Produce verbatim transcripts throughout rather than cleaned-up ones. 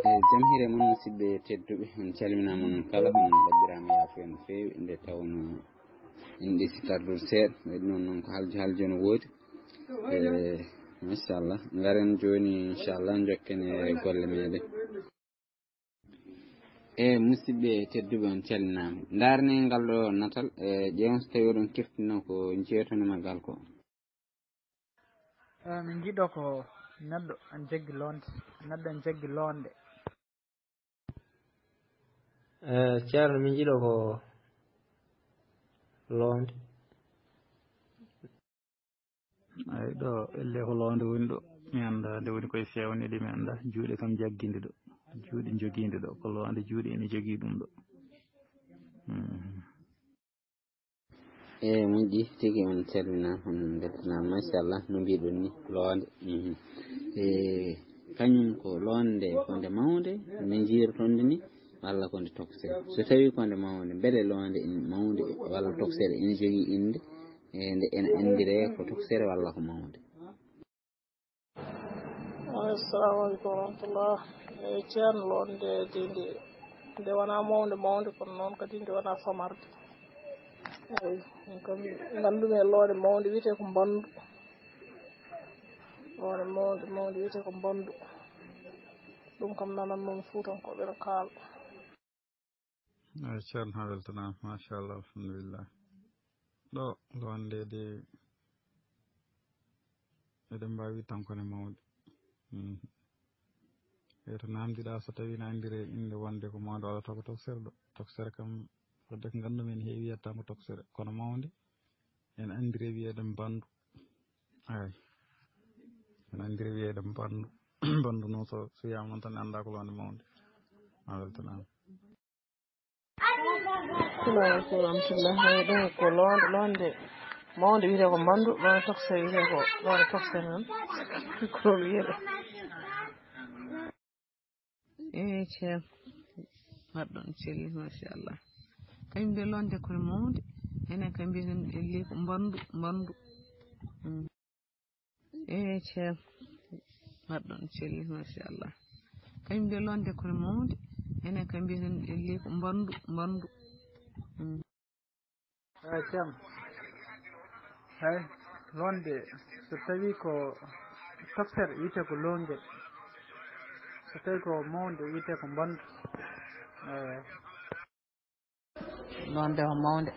E jam hiire mon, musidɓe tedduɓe, on calminaama, on kala, on ɗaɓɓiraama yaafo no feewi, nde tawno en ɗisi tardor seeɗa, waɗi noon, noon ko haljo haljo no woodi. E, machallah, ngaren jooni, inchallah, njokken e golle meɗen. E musidɓe tedduɓe, on calminaama. Ndaarne ngal ɗo natal, e ƴeewen so tawi oɗon keftino ko jeetoni maggal ko. Eh, min njiɗo ko neɗɗo en jaggi loonde, neɗɗo en jaggi loonde. Eh, Ceerno, min njiɗo ko loonde. Ay, ɗo elle ko loonde woni ɗo. Mi annda nde woni koye feewneede, mi annda. Juuɗe kam jagginde ɗo. Juuɗe jogiinde ɗo. Ko loonde juuɗe ene jogii ɗum ɗo. Mhm. E moƴƴi tigi, on calminaama, on mbeltanaama, machallah, no mbiɗon ni, loonde. Mhm. E kañum ko loonde, ko nde mawnde, nde njiiroton nde ni, walla ko nde toksere? So tawii ko nde mawnde, mbele loonde ene mawnde, walla toksere ene jogii innde, e nde ene anndiree ko toksere walla ko mawnde? Assalamu aleykum wa rahmatullah. E Ceerno, loonde de nde, nde wonaa mawnde mawnde, kono noon kadi nde wonaa famarde. Eyi, min kam nganndu-mi e loonde mawnde wiyetee ko mbandu. Loonde mawnde, mawnde wiyetee ko mbandu. Ɗum kam nanan noon Fuutankooɓe no kaala. Eyi, Ceerno, a weltanaama, machallah, alhamdulillah. Ɗo loonde de, eɗen mbaawi tan ko ne mawnde. Mhm. E to naamndiɗaa, so tawii na anndiree innde wonde ko mawnde walla taw ko toksere ɗo. Toksere kam, fodde ko nganndu-mi en heewi yiyat tan ko toksere. Kono mawnde, en anndiree wiyeede mbandu. Eyi. En anndiree wiyeede mbandu. Mbandu noon so, so wiyaama noon tan anndaa ko loonde mawnde. A weltanaama. Assalamu aleykum wa rahmatullah. Eyi, ɗum ko loonde, loonde mawnde wiyetee ko mbandu, loonde toksere wiyetee ko, loonde toksere noon. Ko ɗum wiyetee. Eyi, Ceerno. Mbaɗɗon celli, machallah. Kañum de loonde ko mawnde, enen kam mbiyeten elli ko mbandu, mbandu. Mm. Eyi, Ceerno. Mbaɗɗon celli, machallah. Kañum de loonde ko mawnde, enen kam mbiyeten elli ko mbandu, mbandu. Mm. Eyi, Ceerno. Eyi, loonde, so tawii ko toksere, wiyetee ko loongel. So tawii ko mawnde, wiyetee ko mbandu. Eyi. Loonde ko mawnde.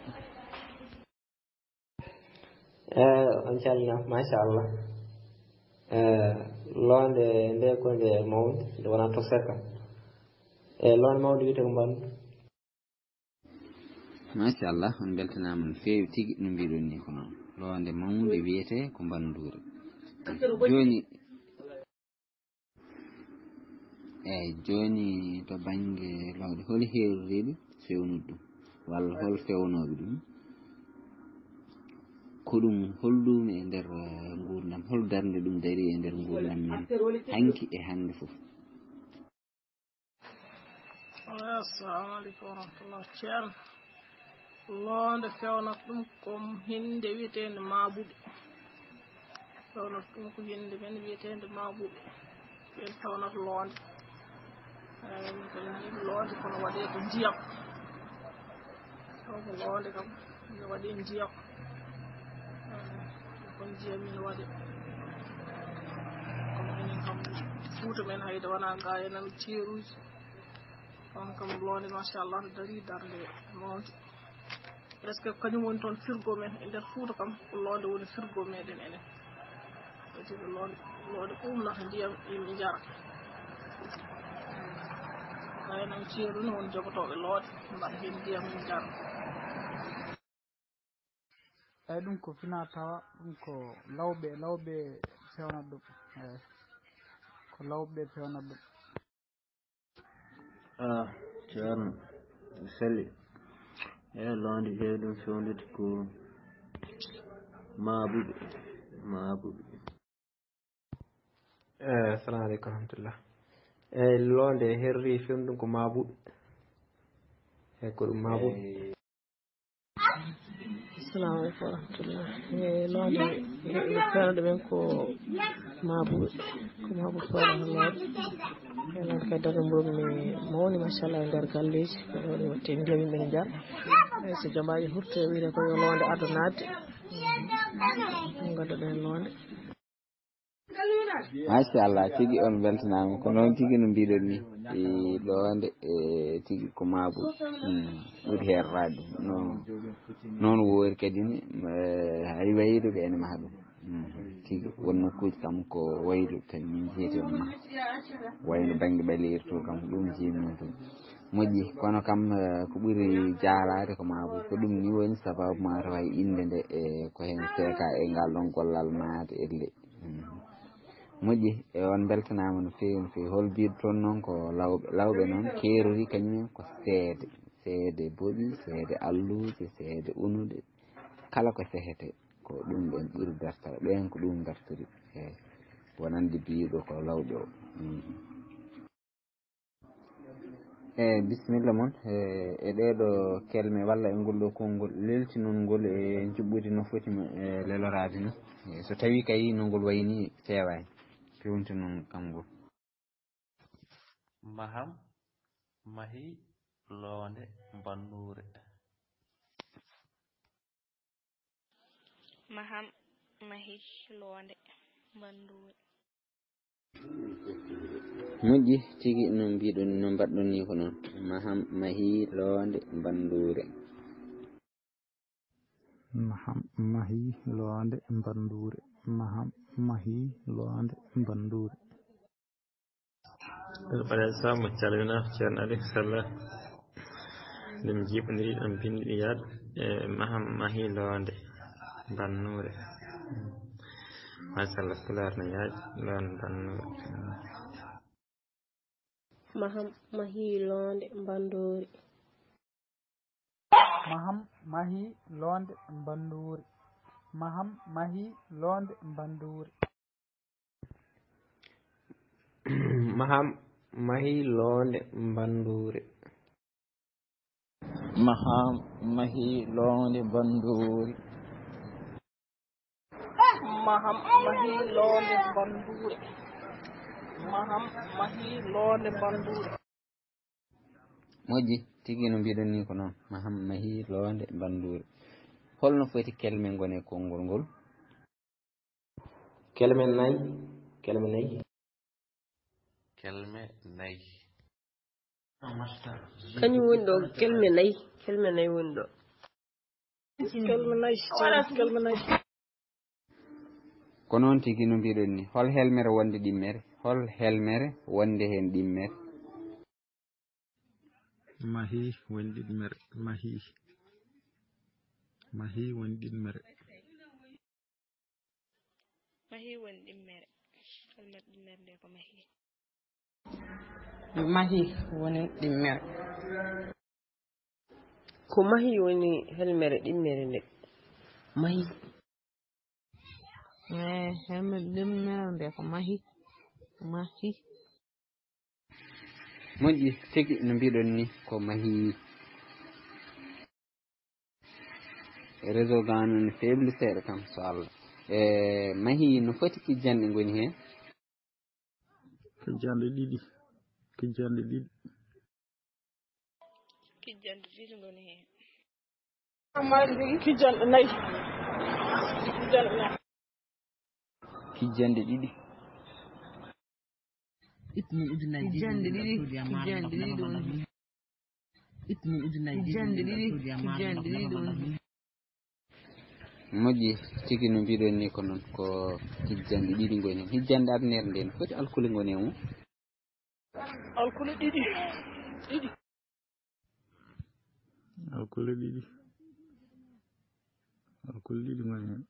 Eh, on calminaama, machallah. Eh, loonde nde ko nde mawnde, nde wonaa toksere kam. Eh, loonde mawnde wiyetee ko mbandu. Machallah, on mbeltanaama no feewi tigi, no mbiɗon ni ko noon. Loonde mawnde wiyetee ko mbanduure. Jooni, Eyi, jooni to bannge loonde, holi heeroriiɓe fewnude ɗum, walla hol fewnooɓe ɗum? Ko ɗum, hol ɗum e nder, eh, nguurndam, hol darnde ɗum darii e nder nguurndam men hanki e hannde fof? Assalamu aleykum wa rahmatullah. Ceerno, loonde fewnata ɗum ko hinde wiyeteende maabuɗe. Fewnata ɗum ko hinde men wiyeteende maabuɗe. Ɓen fewnata loonde. Eyi, min kadi min njiɗi loonde, kono waɗee ko ndiyam. Taw ko loonde kam, ina waɗi ndiyam. Eyi, ko ndiyam ina waɗi. Kono minen kam, Fuuta men, hayde wonaa ga e nan ceeruuji. On kam loonde, machallah, no darii darnde mawnde. Presque kañum woni toon firgo men e nder Fuuta kam, ko loonde woni firgo meɗen enen. Kadi ko loonde, loonde umnata ndiyam, yimɓe njara. Kaynan ceeru ne woni jogotooɓe loonde, mbaɗa heen ndiyam, yimɓe njara. Eyi, ɗum ko fina tawa, ɗum ko lawɓe, lawɓe fewnata ɗum. Eyi, ko lawɓe fewnata ɗum. Ah, Ceerno, mi selli. Eyi, loonde heewi ɗum fewnude ko maabuɓe, maabuɓe. Eh, assalamu aleykum wa rahmatullah. Eyi, loonde herri fewnude ɗum ko maabuɓe. Eyi, ko ɗum maabuɓe. Eyi. Assalamu aleykum wa rahmatullah. Eyi, loonde, ɓe fewnata ɓen ko maabuɓe, ko maabuɓe fewnata loonde. Kadi daga mbomi mi mawni, machallah, e nder galleji. Ko ɗo mi watte ndiyam yimɓe ne njar. Eyyi, so jambaaji hurti, wiyete ko yo loonde ardo naatde. Ngaddoɗen loonde. Machallah, tigi on beltanaama. Ko noon tigi no mbiɗon ni. E loonde, e tigi ko maabo. Hmm, ɓuri heerraade. No, noon woori kadi ni, eh, hay wayluɓe ene maha ɗum. Mhm. Tigi, won nokkuuji kam ko wayluɓe tan min njeyti on maha. Wayno bannge ɓaleeri to kam ko ɗum njiimi min toon. Moƴƴi, kono kam, eh, ko ɓuri jaaraade ko maabo ko ɗum ni woni sababu ma tawa innde nde, eh, ko heen seeka e ngal ɗon gollal maate elle. Mhm. Moƴƴi, e on mbeltanaama no feewi, no feewi. Hol mbiɗo toon noon ko lawɓe, lawɓe noon keerori kañum en ko seede. Seede boɗi, seede alluuje, seede unuɗe. Kala ko sehete, ko ɗum ɗon ɓuri dartare. Ɓeen ko ɗum dartori. Eey. Wonande biyuɗo ko lawɓe o. Mhm. Eey, bisimilla mon. Eey, e ɗee ɗo kelme walla e ngol ɗo konngol, leeltinon ngol e njuɓɓudi no foti mo, e leloraade ni. Eey, so tawii kay no ngol wayi ni feewaani, fewntinon kam ngol. Maham mahi loonde mbannuure. Maham mahi loonde mbannuure. Moƴƴi tigi, no mbiɗon, no mbaɗɗon ni ko noon. Maham mahi loonde mbannuure. Maham mahi loonde mbannuure. Maham mahi loonde mbannuure. Ɗum ɓaɗa samu calmina Ceerno Aliou Sall. Ɗum jiɓondiri ɗum binndi yaad e maham mahi loonde mbannuure. Machallah, pulaar no yaaƴi loonde mbannuure. Maham mahi loonde mbannuure. Maham mahi loonde mbannuure. Maham mahi loonde mbannuure. Maham mahi loonde mbannuure. Maham mahi loonde mbannuure. Maham mahi loonde mbannuure. Maham mahi loonde mbannuure. Moƴƴi, tigi no mbiɗon ni ko noon. Maham mahi loonde mbannuure. Holno foti kelme ngoni e konngol ngol? Kelme nayi, kelme nayi. Kelme nayi. Kañum woni ɗo, kelme nayi, kelme nayi woni ɗo. Kelme nayi, kelme nayi. Ko noon tigi no mbiɗon ni. Hol helmere wonde ɗimmere? Hol helmere wonde heen ɗimmere? Mahi woni ɗimmere. Mahi. Mahi woni ɗimmere. Mahi woni ɗimmere. Helmere ɗimmere nde ko mahi. Mahi woni ɗimmere. Ko mahi woni helmere ɗimmere nde. Mahi. Eh, helmere ɗimmere nde ko mahi. Mahi. Moƴƴi tigi no mbiɗon ni ko mahi. Réseau ga no faible seeɗa kam so Allah. E mahi no foti kijjanɗe ngoni heen? Kijjanɗe ɗiɗi. Kijjanɗe ɗiɗi. Kijjanɗe ɗiɗi ngoni heen. Kijjanɗe nayi. Kijjanɗe nayi. Kijjanɗe ɗiɗi. Ittunu ujunnaji ɗiɗi. Kijjanɗe ɗiɗi. Kijjanɗe ɗiɗi ɗum. Ittunu ujunnaji ɗiɗi. Kijjanɗe ɗiɗi. Kijjanɗe ɗiɗi ɗum. Moƴƴi tigi no mbiɗon ni ko noon ko kijjanɗe ɗiɗi ngoni heen. Kijjanɗe arnere nde no foti alkule ngoni e mum? Alkule ɗiɗi. Ɗiɗi. Alkule ɗiɗi. Alkule ɗiɗi ngoni heen.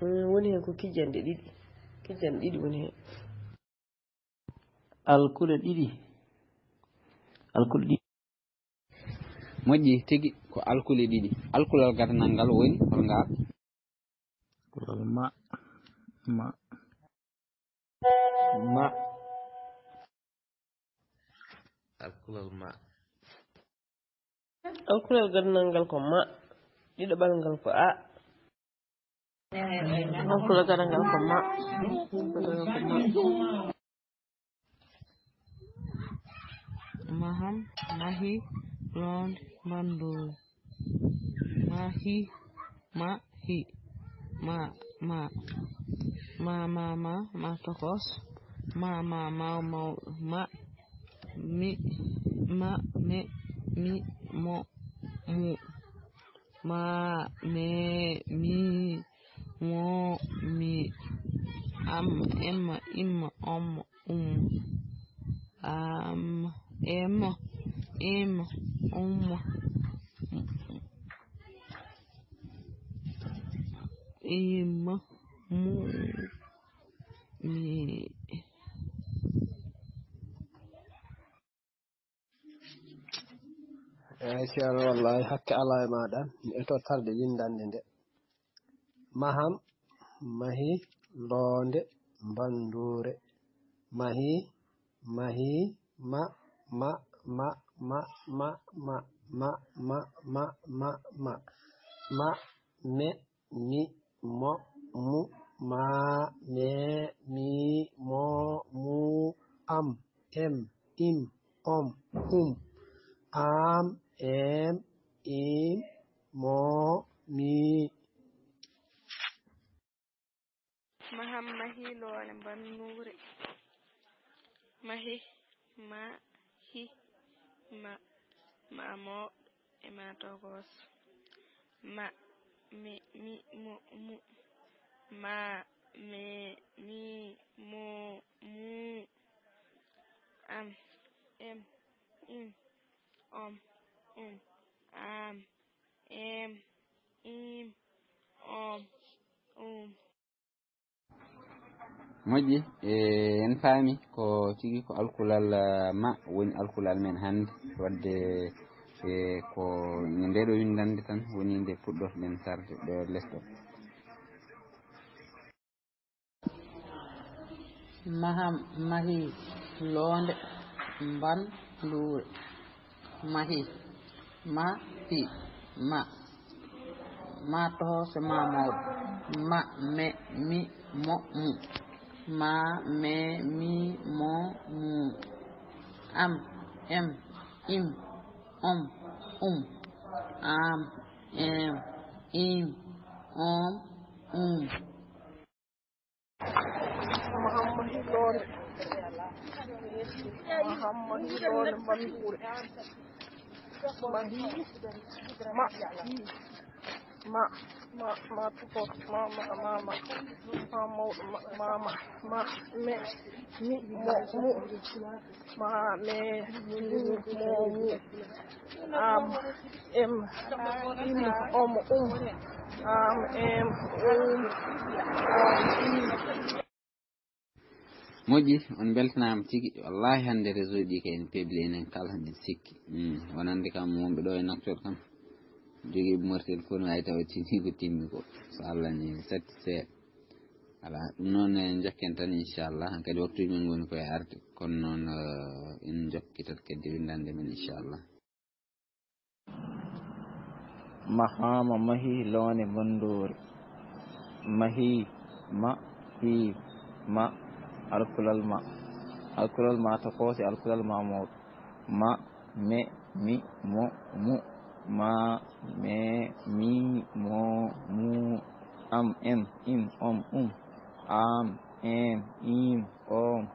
Mm, woni heen ko kijjanɗe ɗiɗi. Kijjanɗe ɗiɗi woni heen. Alkule ɗiɗi. Alkule ɗiɗi. Moƴƴi tigi ko alkule ɗiɗi. Alkulal gadanal ngal woni hol ngal? Kulal ma. Ma. Ma. Alkulal ma. Alkulal gadanal ngal ko ma. Ɗiɗaɓal ngal ko a. Alkulal gadanal ngal ko ma. Gadanal ko ma. Maham, mahi, loonde, mbanndure. Mahi, mahi, ma, ma. Ma, ma, ma, ma tokos. Ma, ma, ma, ma, ma. Mi, ma, me, mi, mo, mu. Ma, me, mi, mo, mi. Am, em, im, om, um. Am, em, im, um. Im, mu, mi. Eeyi, ceerno, wallahi hakke alaa e maaɗa. Mi eto tarde winndannde nde. Maham, mahi, loonde, mbannduure. Mahi, mahi, ma, ma, ma. Ma, me, mi, mo, mu. Ma, me, mi, mo, mu. Am, em, im, om, um. Am, em, im, mo, mi. Maham, mahi, loonde, mbanndure. Mahi, ma, hi, ma. Ma, mo, e ma tokos. Ma, me, mi, mo, mu. Ma, me, mi, mo, mu. Am, em, im, om, um. Am, em, im, om, um. Moƴƴi, e, en faami ko tigi ko alkulal, ah, ma woni alkulal men hannde. Wadde, e, ko nde ɗo winndannde tan woni nde puɗɗorɗen sarde ɗo les ɗo. Maham, mahi, loonde, mbanndure. Mahi, ma, hi, ma. Ma tokos, ma mawɗo. Ma, me, mi, mo, mu. Ma, me, mi, mo, mu. Am, em, im, om, um. Am, em, im, om, um. Mahamma hiɗoore. Mahamma hiɗoore mbanduure. Mahi. Ma. Hi. Ma. Ma. Ma tuko. Ma. Ma. Ma. Ma. Ma mawɗo. Ma. Ma. Ma. Ma. Me. Mi. Mo. Mu. Ma, me, mi, mo, mu. Am, em, im, om, um. Am, em, um, om, im. Moƴƴi, on mbeltanaama tigi. Wallahi hannde réseau ɗi kay ene pebli enen kala, mbiɗa sikki. Hmm, wonande kam wonɓe ɗo e noktoor kam. Jogii ɓe mortel fof no waawi tawa tini ko timmi ko. So Allah ni satti seeɗa. Alaa, ɗum noon en njokken tan inchallah. Hankadi waktuuji men ngoni koye arde. Kono noon, eh, en njokkitat kadi winndannde men inchallah. Mahaama mahi loonde mbanduure. Mahi, ma, hi, ma, alkulal ma. Alkulal ma tokoosi, alkulal ma mawɗo. Ma, me, mi, mo, mu. Ma, me, mi, mo, mu. Am, em, im, om, um. Am, em, im, om.